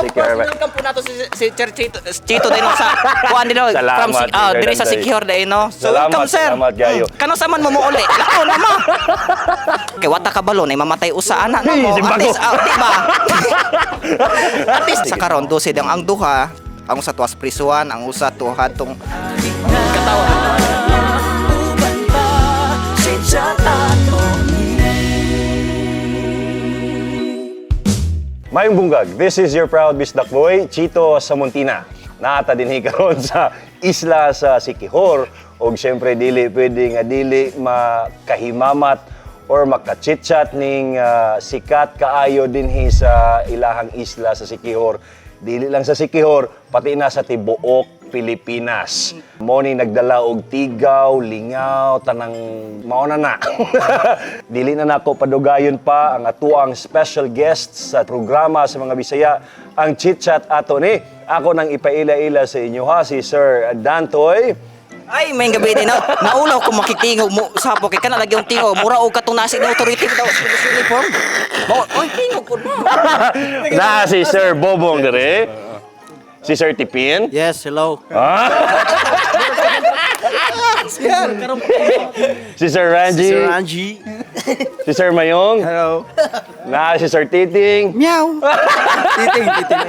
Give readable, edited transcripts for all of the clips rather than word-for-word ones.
Siquijor. Welcome po nato si Sir Chito, Chito din sa kuan din from Salamat, si, Sir diri sa Dandoy. Siquijor din no. So Salamat, welcome, sir. salamat, gayo. Kano sa man mo mouli? Lako na ma. Kay wata ka balon ay mamatay usa ana na Hey, mo. simbago. At least, di ba? At least sa karon 12 ang duha, ang usa tuas prisuan, ang usa tuha tong katawa. Mayong bungag, this is your proud Bisdak boy, Chito Samontina. Naata din karon sa isla sa Siquijor og syempre dili pwede nga dili makahimamat or makachitchat ning sikat kaayo dinhi sa ilahang isla sa Siquijor. Dili lang sa Siquijor, pati na sa tibuok Pilipinas. Mo ni nagdala og tigaw, lingaw, tanang mao na na. Dili na nako padugayon pa ang atuang special guest sa programa sa mga Bisaya, ang Chit Chat ato ni. Ako nang ipaila-ila sa inyo ha, si Sir Dantoy. Ay, may gabi din na. Naulaw ko makitingog mo sapo kay kana lagi yung tingog. Mura og katong nasi na authority daw sa uniform. Mo, oy, tingog ko na. Na si Sir Bobong dire. Si Sir Tipin. Yes, hello. Si Sir Ranji. Sir Angie. Si Sir Mayong. Hello. Na si Sir Titing. Meow. Titing, titing.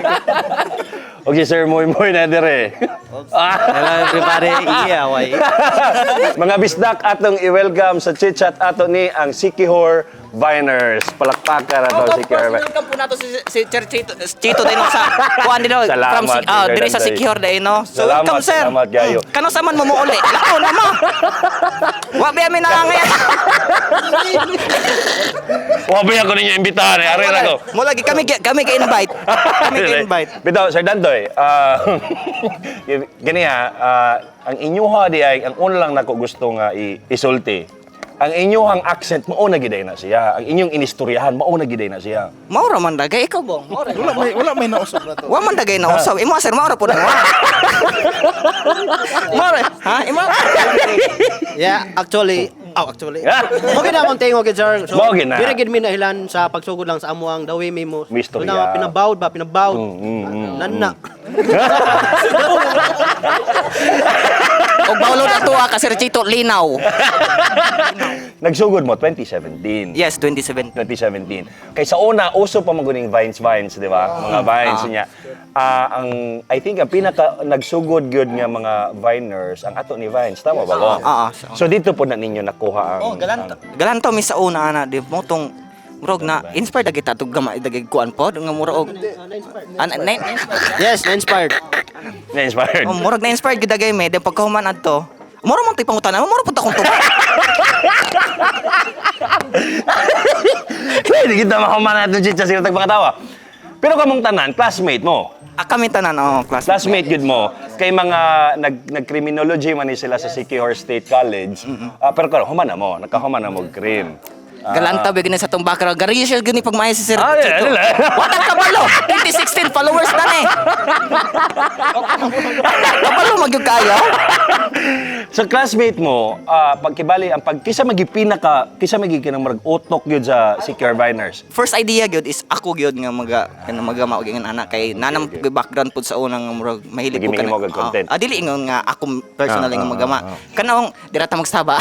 O si Sir Moy Moy na dire. Hello everybody. Yeah, why? Mga bisdak atong i-welcome sa Chit Chat ato ni ang Siquijor Viners. Palakpakan ato Oh, ang Siquijor Viners. welcome po nato si Sir Chito, Chito din sa kuan din Salamat, from si, Sir diri sa Dandoy. Siquijor din no. So Salamat, welcome, sir. salamat, gayo. Kano sa man mo mouli? Lako na ma. Wa ba mi na ngayon. Wabi ako ninyo imbitahan eh. Ari ra ko. Mo lagi kami kami ka invite. Kami ka invite. Bitaw, Sir Dandoy, gani ha, ang inyuha di ay, ang una lang nako gusto nga isulti, ang inyuhang accent, mao na giday na siya. Ang inyong inistoryahan, mao na giday na siya. Maura man dagay ikaw bong. Maura. Wala may nausap na to. Wa man dagay na usab. Imo sir, maura po na. Maura. Ha? Imo. Yeah, actually, oh, actually. Yeah. Mo gid among tingog gid sir. So, Mo gid na. Diri gid mi nahilan sa pagsugod lang sa amuang dawi mi mo. Mystery, Na ah. pinabawd ba, pinabawd. Nanna. Og bawlo na tuwa ka Sir Chito linaw. Nagsugod mo, 2017. Yes, 27. 2017. Kay sa una, uso pa man guning Vines Vines, di ba? Mga Vines niya. Ang I think ang pinaka nagsugod gyud nga mga Viners ang ato ni Vines, tama ba ko? Ah, ah. So dito po na ninyo nakuha ang Oh, galanto. Galanto mi sa una ana di mo tong murag na inspired dagi ta tug gamay dagi kuan pod nga mura og ana na Yes, na-inspired. Na-inspired. oh, murag na inspired gid dagay me then pagkahuman adto mura man to'y pangutana mura pud akong tuba. Pwede kita mahuman natin chitsa sila tagpakatawa. Pero kamong tanan, classmate mo. Ah, kami tanan, oh, classmate. Classmate yun mo. Kay mga nag-criminology man ni sila sa Siquijor State College. Pero karon human na mo, nakahuman na mo crim. Galanta ba gini sa tong background. Gari siya gini pagmaya si Sir Ah, Chito. yeah, yeah. Watang kabalo. 2016 followers na ni. Kabalo magyud kayo. Sa classmate mo, pagkibali ang pag kisa magi pinaka kisa magi kinang murag utok gyud sa Siquijor Viners. First idea gyud is ako gyud nga maga kana magama og ingon ana kay nanam okay. Background pud sa unang nga murag mahilig ko Nagimihimo og content. Dili ingon nga ako personally nga magama. Kanang dira ta magsaba.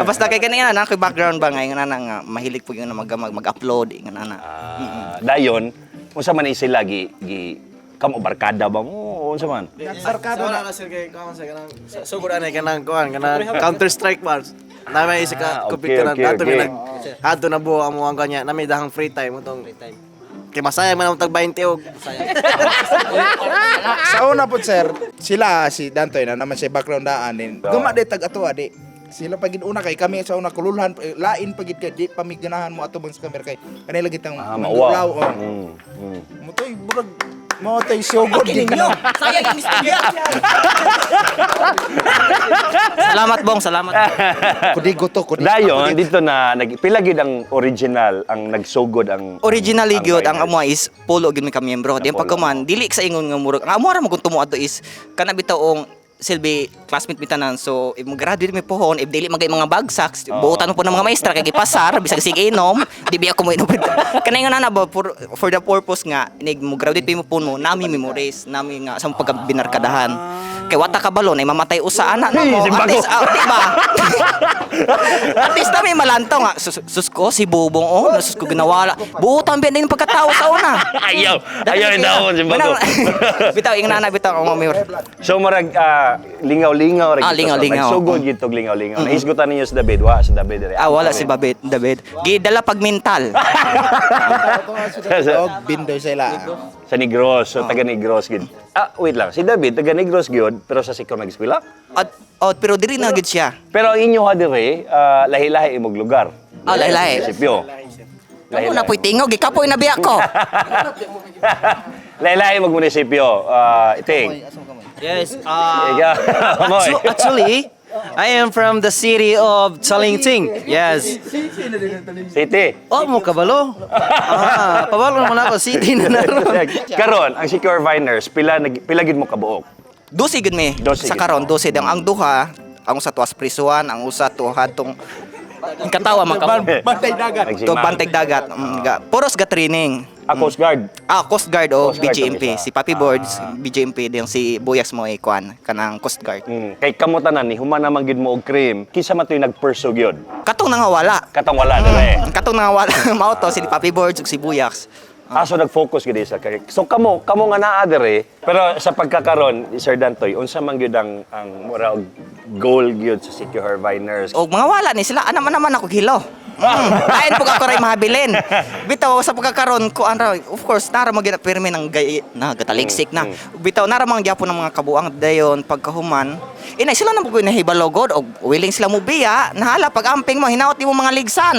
Basta kay kanang ana koy background ba nga ingon ana nga mahilig pud ingon magama mag-upload ingon ana. Dayon, unsa man ni sila gi gi kamo barkada ba mo unsa man? Barkada Sa na sir kay kuan sa kanang sugod anay kanang kuan kanang Counter Strike bars. Na may isa Ah, ka okay, computer na ato okay. mi nag adto na buo amo ang kanya na may dahang free time utong kay masaya man ang tag 20 og Sa una po sir, sila si Dantoy na naman siya background daan din. Guma di tag ato di. Sila pagid una kay kami sa una kululhan eh, lain pagid kay di pa mi ganahan mo ato bang sa camera kay kanila gitang Ah, mauwaw. manggulaw, oh. Mo toy murag mo toy sugod gid Ninyo, sayang ang istorya. Salamat bong, salamat. Kudigo to, kudigo. Dayon dito na nag pila gyud ang original ang nagsugod ang Originally gyud ang Viners? amo is polo gyud mi ka miyembro. Di Polo. pagkuman dili sa ingon nga murag. Ang amo ra mo kung tumuo adto is kana bitawong silbi classmate mi tanan, so if mo graduate mi pohon, if dili magay mga bagsaks, buotan mo po ng mga maestra kay gipasar bisag sige inom, di biya ko mo inom. Kanay nga na ba for the purpose nga inig mo graduate mi mo puno, nami memories, nami nga sa pagka binarkadahan. Kay wata ka balon ay mamatay usa ana na Hey, mo. At simbago. least, ah, di ba? At least nami malantaw nga. Sus, sus ko si Bubong, oh, sus ko ginawala. Buotan biya din pagkatao sa una. Ayaw, ayaw daw simbago. Bitaw ing nana bitaw ang mga memory. So marag lingaw-lingaw ra Ah, gito. So, lingaw-lingaw. Nagsugod gito og lingaw-lingaw. Nahisgutan ninyo si David, wa si David dire. Ah, wala si Babet, David. Gidala pag mental. Og bindoy sila. Sa Negros, so taga Negros gid. Ah, wait lang. Si David taga Negros gyud, pero sa Sikor nag-eskwela. At, oh, pero diri na gid siya. Pero ang inyo ha dire, lahi-lahi imong lugar. Ah, lahi-lahi. Munisipyo. Kamo na po'y tingog, ikapoy na biya ko. Lahi-lahi imong munisipyo. Ah, iting. Yes. Ikaw, Moy. Actually, I am from the city of Chalingting. Yes. City. Oh, mo kabalo. Ah, pabalo naman ako city na naron. Karon, ang Secure Viners, pila pila gid mo kabuok? Dusi gid mi. Dose Sa gid. karon dose dang ang duha, ang usa tuas prisuan, ang usa tuha tong katawa man ka. Bantay dagat. To bantay dagat. Puros ga training. Ah, Coast Guard. Ah, Coast Guard o Coast Guard BGMP. tong isa. Si Papi Boards, BGMP din si Buyas mo ikuan kanang Coast Guard. Kay kamo tanan ni human naman gid mo og cream, kinsa man to'y nag-pursue gyud? Katong nangawala. Katong wala dire. Katong nangawala mao to si Papi Boards ug si Buyaks. Ah, so nag-focus gid sa kay. So kamo, kamo nga naa dire, pero sa pagkakaron, Sir Dantoy, unsa man gyud ang mura og goal gyud sa Secure Viners? O mga wala ni sila, ana man naman ako hilo. Lain po ako ray mahabilin. Bitaw sa pagkakaron ko ano, of course nara mo gina pirmi ng gay na gataligsik na. Bitaw nara man gyapon ng mga kabuang dayon pagkahuman. Inay sila na po nahibalogod og willing sila mo biya, nahala pag amping mo hinaot nimo mga ligsan.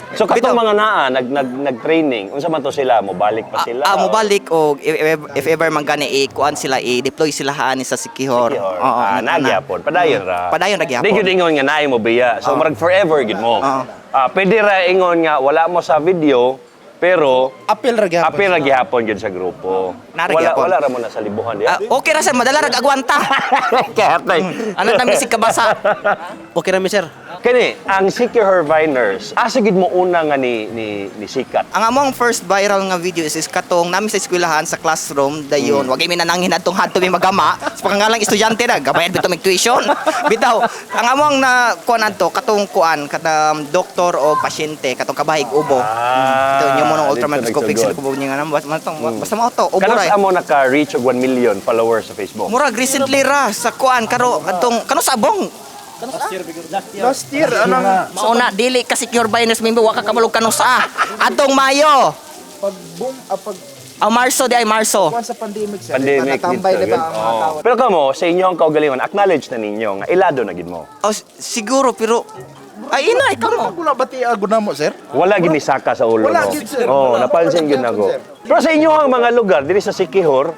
So katong Bitaw. mga naa nag nag nag-training, unsa man to sila? Mobalik pa sila? Ah, mobalik og if ever man gani i-kuan sila, i-deploy sila haani sa Sikihor. Sikihor. Oo, Ah, na- nagyapon. Padayon ra. Padayon ra gyapon. Di gyud ingon nga naay mo biya. So murag forever gyud mo. Oo. Ah, pwede ra ingon nga wala mo sa video pero Apil ra gyapon. apil ra gihapon gyud sa grupo. Nara Wala gyapon. wala ra mo na sa libuhan Ah, diya. okay ra sir, madala rag agwanta. Kahatay. Ano na misig kabasa? Okay ra mi, sir. Kani, ang Secure Viners, asa gid mo una nga ni sikat? Ang among first viral nga video is katong nami sa eskwelahan sa classroom dayon. Wag mi nanangin adtong hadto mi magama sa pangangalang estudyante na gabayan bitaw mig tuition. Bitaw ang among na kuan adto katong kuan katang doktor o pasyente katong kabahig ubo. Ah, Ito nyo mo nung dito ultramicroscopic nagsugod. sila kubo niya nga basta basta mao to ubo Kanos ra. amo naka-reach og 1 million followers sa Facebook? Murag recently ra sa kuan karo katong kano sabong. Last year anang Mauna dili ka secure buyers member wa ka kabalog kano sa atong Mayo. pag boom pag Ah, Marso di ay Marso. kuan sa pandemic sir. Pandemic Natambay dito, na ba gyud. ang mga Oo. tao? Pero kamo, sa inyo ang kaugalingon, acknowledge na ninyo nga ilado na gid mo. Oh, siguro pero ay inay kamo. Wala ba ti agud na mo, sir? Wala gid ni saka sa ulo. Wala no? gid, sir. Oh, Wala. napansin gid nako. Sir. Pero sa inyo ang mga lugar diri sa Sikihor,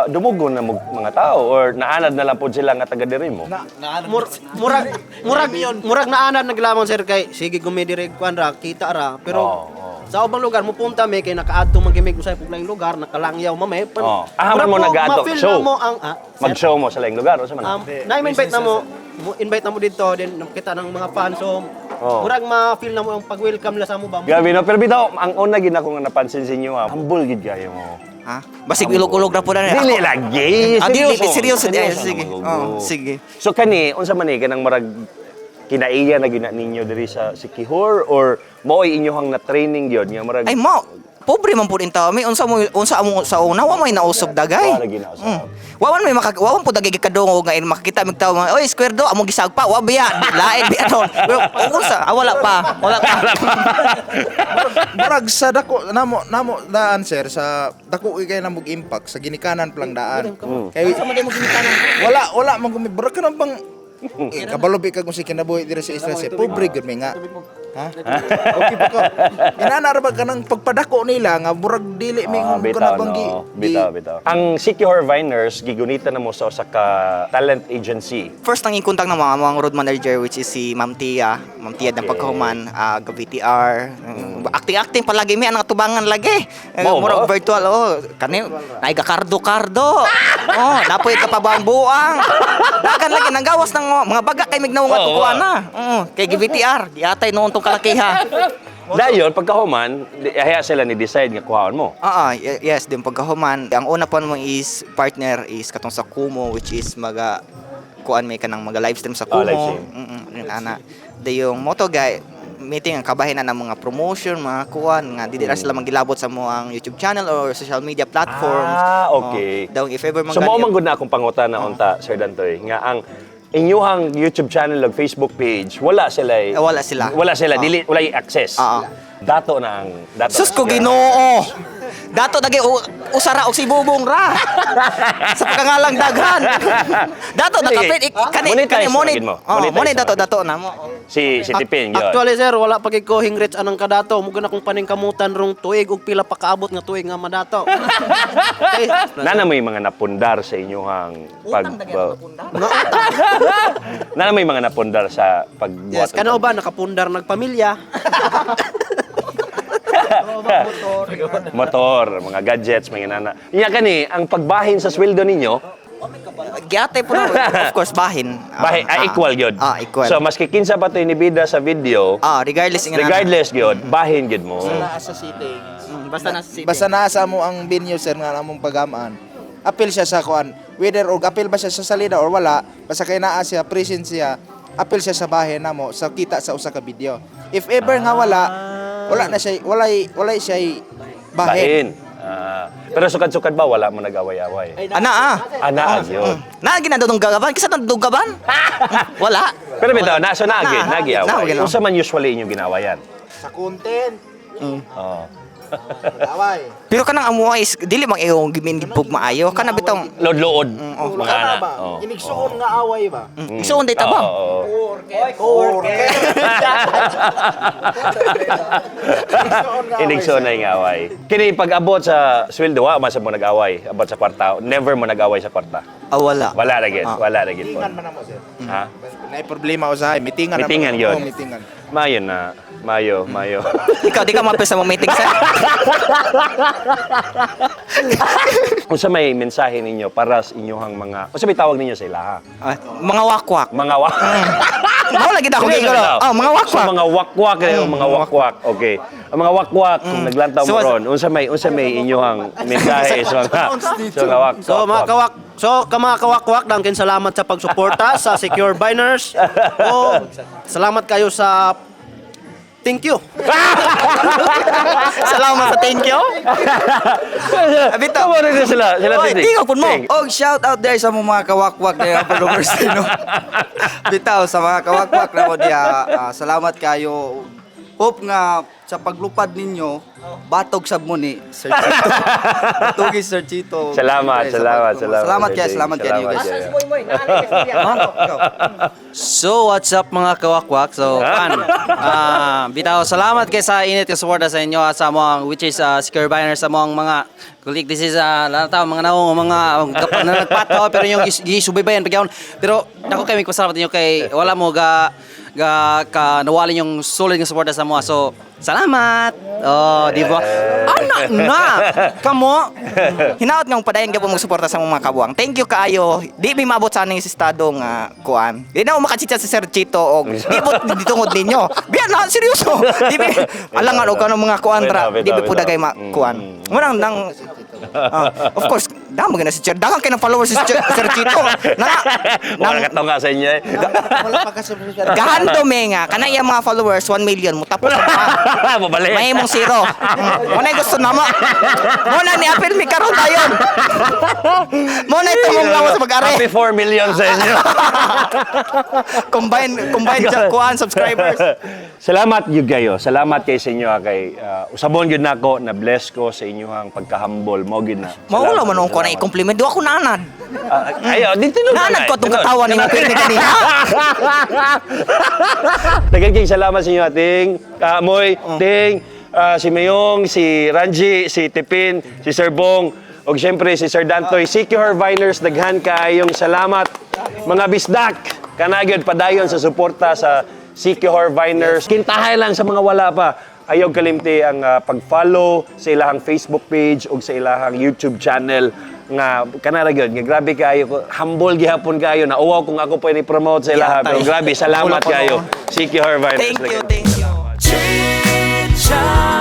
dumugon na mo mga tao or naanad na lang pod sila nga taga diri mo. Murag murag murag naanad naglamon sir kay sige gumidiri kuan ra kita ra pero Oo, oo. sa ubang lugar mo punta mi kay nakaadto man gimig usay pug laing lugar nakalangyaw mame pan, Oo. Ah, man mo murag nagaadto. ma-feel Show. na mo ang ah, sir? Mag-show mo sa laing lugar o sa man. Na-invite na mo, invite na mo dito then nakita ng mga fans so Oo. murag ma-feel na mo ang pag-welcome la sa mo ba. Grabe no, pero bitaw ang una gid ako nga napansin sa inyo, ha, humble gid kayo mo. Ha? Basig ilog-ulog na po na. Dili lagi. Ah, dili, seryoso, Seryoso eh, sige. na magugo. Oh, sige. So kani, unsa man ni kanang marag kinaiya na gina ninyo diri sa Sikihor or mao'y inyohang na training gyud nga marag Ay mo, pobre man pud intaw mi unsa mo unsa amo sa una wa may nausab dagay. Wala ginausab. Wa man may maka wa man pud dagay gikadungog nga makakita mig tawo mga, oy square do amo gisagpa wa biya lain biya to. Pero unsa ah, wala pa, wala pa. Murag sa dako namo namo daan sir sa dako kay namo impact sa ginikanan pa lang daan. Kay wala wala man gumi murag ka na bang eh, kabalo bi ka kung si kinabuhi diri sa isla sir. Pobre gud mi nga. Ha? Okay pa ko. Inana ra ba kanang pagpadako nila nga murag dili mi Ah, kung bitaw, kanang no. Bitaw, bitaw. Ang Siquijor Viners, gigunita na mo sa usa ka talent agency. First nang inkontakt ng mga road manager, which is si Ma'am Tia, Ma'am Tia ng pagkahuman, VTR. Acting-acting palagi mi ang tubangan lagi. Eh, Mao ba? murag virtual, oh, kani ay gakardo-kardo. Oh, napoy ka pabuang-buang. Dagan lagi nanggawas ng mga baga kay mignaw nga Oo, tukuan ah. na. Oo, kay gi-VTR, giatay noon tong kalakiha. Dayon, pagkahuman, ahaya sila ni decide nga kuhaon mo. Ah, yes, din pagkahuman. Ang una pa mo is partner is katong sa Kumu, which is maga kuan may kanang maga live stream sa Ah, Kumu. live stream. Yun, ana. Di yung moto guy meeting ang kabahin na ng mga promotion, mga kuan nga di na sila manggilabot sa mo ang YouTube channel or social media platforms. Ah, okay. Oh, daw if ever man So mao gani- man gud na akong pangutana unta, Sir Dantoy, nga ang inyuhang YouTube channel ug Facebook page, wala sila Eh, wala sila. Wala sila, Ah. dili wala access. Ah, ah. Dato na ang dato. Sus na ko ang- Ginoo. Dato dagi usara og si Bubong ra. Sa pagkangalang daghan. Dato Sige. nakapit kani Monetize kani na monit. gid mo. Oh, Monetize monit na dato gid. dato na mo. Si si Tipin yun. Actually sir, wala pa gid ko hingrich anang kadato. Muga na kong paningkamutan rong tuig ug pila pa kaabot nga tuig nga madato. Okay. Nana may mga napundar sa inyuhang pag Utang dagi ang napundar. Nana may mga napundar sa pagbuhat. Yes, kano ba nakapundar nagpamilya? Motor, mga gadgets, mga nana. Iya kani, ang pagbahin sa sweldo ninyo, Giatay po na, of course, bahin. bahin, equal gyud. Ah, equal. So maski kinsa pa to inibida sa video, Regardless nga na- regardless gyud, bahin gyud mo. Naa sa sitting. Basta nasa city. Basta naa sa mo ang venue sir nga among pagamaan. Apil siya sa kuan. Whether og apil ba siya sa salida or wala, basta kay naa siya present siya, apil siya sa bahay namo sa kita sa usa ka video. If ever nga wala, wala na siya walay walay siya Bahin. bahin. Ah, pero sukad-sukad ba wala mo nag-away-away? Ana ah. Ana gyud. Na ginadudong gagaban kasi nandudong gaban. Wala. Pero bitaw, na so naagi, Na, nagi na, away. na. Unsa man usually inyong ginawayan? Sa content, Oh. away. Pero kanang amuha is dili mang iyong gimin gibog maayo kana bitong Load-load. Mga Kana ana. ba? Oh. Inigsuon nga away ba? Isuon day tabang. Oo, oo, oo. Inigsuon na yung away. Kini pag-abot sa sweldo, wa man sa mo nag-away abot sa kwarta. Never mo nag-away sa kwarta. Ah, wala. Wala ra gid, wala ra gid po. Mitingan man namo sir. Ha? Naay problema usahay, mitingan naman. Mitingan yun. Oo, mitingan. Mayo na. Mayo, mayo. Ikaw di ka mapil sa mga meeting sir. Unsa may mensahe ninyo para sa inyong mga unsa may tawag ninyo sa ilaha? Ah, mga wakwak. Mga wa Mao lagi na ako Seryoso gigolo. daw? Oh, mga wakwak. So, mga wakwak kayo, mga wakwak. Okay. Ang mga wakwak kung naglantaw mo So, ron, unsa may inyong mensahe sa mga wak. So mga kawak, so ka mga kawakwak, dangkin salamat sa pagsuporta sa Secure Biners. O salamat kayo sa Thank you. Salamat sa thank you. Abito. Tama rin sila. Sila Oy, titig. tingog pud mo. Ting. Og shout out there sa mga kawakwak na yung followers no. Bitaw sa mga kawakwak na mo diha, salamat kayo. Hope nga sa paglupad ninyo, batog sab mo ni Sir Chito. Batugi Sir Chito. Salamat, Siyempre, sa salamat, salamat. Salamat kayo, salamat kayo Salamat, guys. kayo. So, what's up mga kawakwak? So, kan, bitaw, salamat kay sa init nga suporta sa inyo at sa mga, which is Secure Biners, sa mga mga kulig. This is, lahat tao, mga naong, mga kapag na nagpataw, pero yung gisubaybayan, pagyaon. Pero, ako kay may pasalamat ninyo kay wala mo ga, ga, ka, nawalin yung solid nga suporta sa mga. So, salamat! Oh, di ba? Ana na. Kamo. Hinaot nga padayon gyud mo suporta sa mga kabuang. Thank you kaayo. Di mi maabot sa aning estado nga kuan. Di na ako makachitsa si Sir Chito og di mo ditungod ninyo. Biya na seryoso. Di mi alangan og kanang mga kuan ra. Di mi pud dagay ma kuan. Murang nang of course, damo gyud na si Sir. Daghang kay ng followers si Sir Chito. Na, Wala ka nga sa inyo eh. Wala pa ka subscribe. Gahando me nga kana iya mga followers 1 million mo tapos na pa. Mabalik. May mong zero. Mo na gusto na mo. Mo na ni apil mi karon dayon. Mo na ito mong lawas sa pag-ari. Happy 4 million sa inyo. Combine combine sa kuan subscribers. Salamat gyud kayo. Salamat kay sa inyo kay usabon gyud nako na bless ko sa inyong pagkahambol mo gyud na. Mawala Salamat, man ako na salamat. i-compliment. Di ako naanad. Ah, ayo, dito na. Naanad ko itong katawan ni mo pirmi kanina. Daghan kayong salamat sa inyo ating Moy, Ting, si Mayong, si Ranji, si Tipin, si Sir Bong, ug siyempre si Sir Dantoy, Secure Viners, daghan kayong salamat. Mga bisdak, kanagod padayon sa suporta sa Secure Viners. Kintahay lang sa mga wala pa. Ayaw kalimti ang pag-follow sa ilahang Facebook page ug sa ilahang YouTube channel nga kanara gyud nga grabe kayo ko, humble gihapon kayo na uwaw kung ako pwede promote sa ilaha Yatay. pero grabe salamat Wala pa kayo noon. Secure Viners. Thank you, thank you. Chicha.